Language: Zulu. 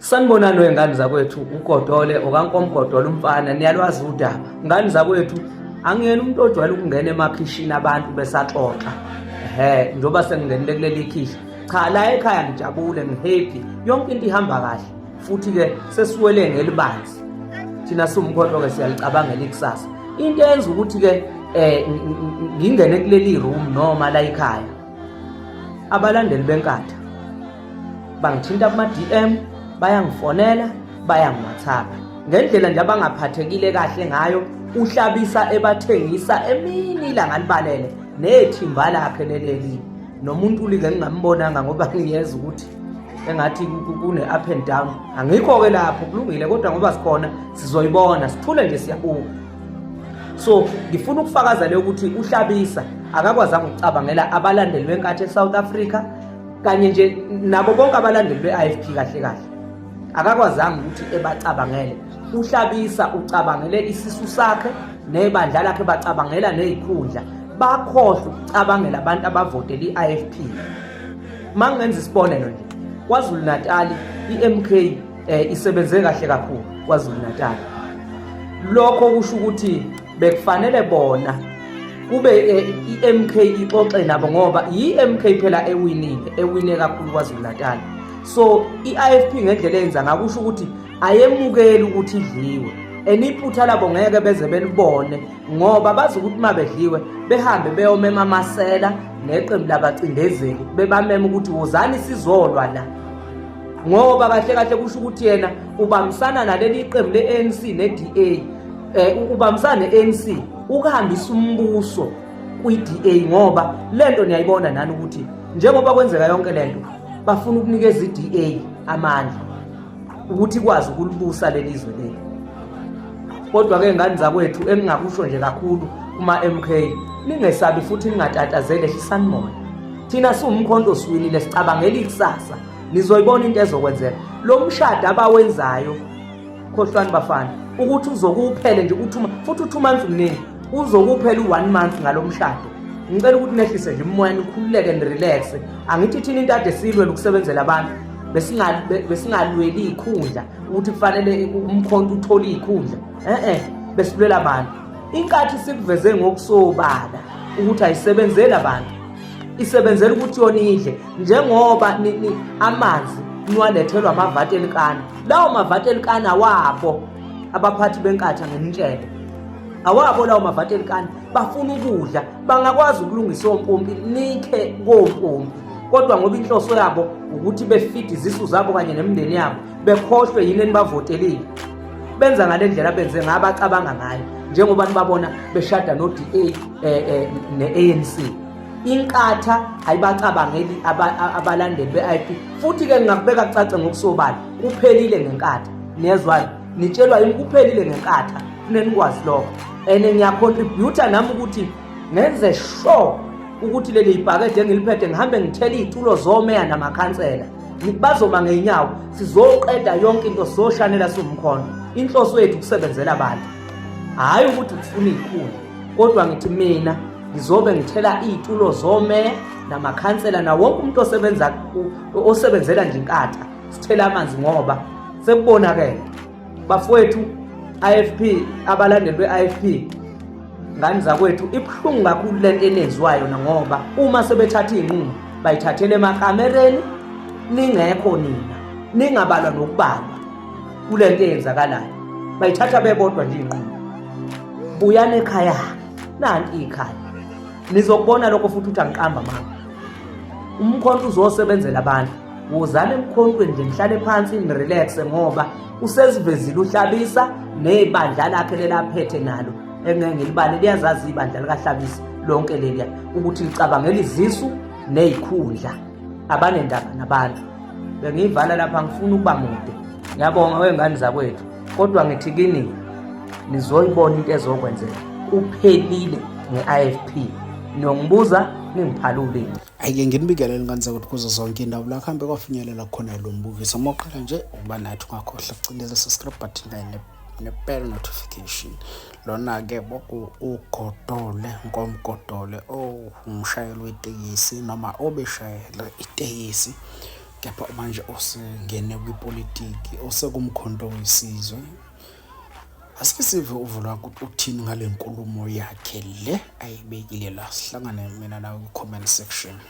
Sanibonani wengane zakwethu uGodole okaNkomgodole umfana niyalwazi udaba. Ngane zakwethu angiyena umuntu ojwayele ukungena emakhishini abantu besaxoxa. Ehhe njengoba sengingenile kuleli khishi. Cha la ekhaya ngijabule ngihappy yonke into ihamba kahle futhi ke sesiwele ngelibanzi. Thina siwumkhonto ke siyalicabangela ikusasa. Into eyenza ukuthi ke eh ngingene kuleli room noma la ekhaya abalandeli benkatha bangithinta kuma-DM bayangifonela bayangi-WhatsApp ngendlela nje abangaphathekile kahle ngayo uhlabisa ebathengisa emini ilanga libalele nethimba lakhe leleli nomuntu like ngingambonanga ngoba ngiyeza ukuthi engathi kune-up and down angikho-ke lapho kulungile kodwa ngoba sikhona sizoyibona sithule nje siyabuka so ngifuna ukufakaza le ukuthi uhlabisa akakwazanga ukucabangela abalandeli benkathi e-south africa kanye nje nabo bonke abalandeli be-IFP kahle kahle akakwazanga ukuthi ebacabangele uhlabisa ucabangele isisu sakhe nebandla lakhe bacabangela nezikhundla bakhohlwa ukucabangela abantu abavotela i-IFP mangenza isibonelo nje KwaZulu Natal iMK eh, isebenze kahle kakhulu KwaZulu Natal lokho kusho ukuthi bekufanele bona kube eh, i-MK ixoxe nabo ngoba yi-MK phela ewinile ewine kakhulu KwaZulu Natal so i-IFP ngendlela eyenza ngakusho ukuthi ayemukeli ukuthi idliwe and iphutha labo ngeke beze belibone ngoba bazi ukuthi uma bedliwe behambe beyomema amasela neqembu labacindezeli bebamema ukuthi wozani sizolwa la ngoba kahle kahle kusho ukuthi yena ubambisana naleli qembu le-ANC ne-DA eh ubambisana ne-ANC ukuhambisa umbuso kwi-DA ngoba lento niyayibona nani ukuthi njengoba kwenzeka yonke lento bafuna ukunikeza i-DA amandla ukuthi ikwazi ukulibusa leli zwe leli kodwa ke ngane zakwethu engingakusho nje kakhulu kuma MK ningesabi futhi ningatatazeli ehlisani moya thina siwumkhonto siwinile sicabangela ikusasa nizoyibona into ezokwenzeka lo mshado abawenzayo khohlwani bafana ukuthi uzokuphele nje uthuma futhi u-two months mningi uzokuphela u-one month ngalo mshado ngicela ukuthi nehlise nje umoya nikhululeke nirelaxe angithi thina into ade silwele ukusebenzela abantu besingalweli iy'khundla ukuthi kufanele umkhonto uthole iy'khundla e-e besilwela abantu inkathi sikuveze ngokusobala ukuthi ayisebenzeli abantu isebenzela ukuthi yona idle njengoba amanzi niwalethelwa amavati elikana lawo mavati elikana awabo abaphathi benkatha ngenitshele awabo lawo mavati elikana bafuna ukudla bangakwazi ukulungisa ompompi nikhe kompompi kodwa ngoba inhloso yabo ukuthi befide izisu zabo kanye nemindeni yabo bekhohlwe yini enibavotelile benza ngale ndlela benze ngabacabanga ngayo njengoba nibabona beshada no-DA eh, eh, ne-ANC inkatha ayibacabangeli abalandeli be-IP futhi-ke ngingakubeka kucace ngokusobala kuphelile ngenkatha niyezwani nitshelwa yimi kuphelile ngenkatha fune nikwazi lokho and ngiyacontributa nami ukuthi ngenze sure ukuthi leli ibhakede engiliphethe ngihambe ngithele iy'tulo zomeya namakhansela bazoma ngey'nyawo sizoqeda yonke into soshanela siwumkhono inhloso yethu ukusebenzela abantu hhayi ukuthi kufuna iy'khundla kodwa ngithi mina ngizobe ngithela iy'tulo zomeya namakhansela nawo wonke umuntu osebenza osebenzela nje inkatha sithela amanzi ngoba sekubonakele bafowethu IFP abalandeli be-IFP ngani zakwethu ibuhlungu kakhulu lento enenziwayo ngoba uma sebethatha iy'nqumo bayithathele emakamereni ningekho nina ningabalwa nokubalwa kule nto eyenzakalayo bayithatha bebodwa nje iy'nqumo buyani ekhaya nanti ikhaya nizokubona lokho futhi ukuthi angiqamba mama umkhonto uzosebenzela abantu wozani emkhontweni nje nihlale phansi nirelaxe ngoba usezivezile uhlabisa nebandla lakhe lelaphethe nalo engeke ngilibale liyazazi ibandla likahlabisa lonke leliya ukuthi licabangela izisu nezikhundla abanendaba nabantu bengiyivala lapha ngifuna ukuba mude ngiyabonga wengane zakwethu kodwa ngithi kini nizoyibona into ezokwenzeka kuphelile nge-IFP niyongibuza ningiphalule Ayike nginibingelele ngane zakwethu kuzo zonke indawo la kuhambe kwafinyelela khona lo mbukiso. Uma uqala nje ukuba nathi ungakhohlwa ukucindeza subscribe button kanye ne-bell notification. Lona-ke uGodole Nkomgodole owumshayeli wetekisi noma obeshayela itekisi. Kepha manje osengene kwipolitiki osekuMkhonto Wesizwe. Asike sive uvo lwakho ukuthi uthini ngale nkulumo yakhe le ayibekile la. Sihlangane mina nawe kwi-comment section.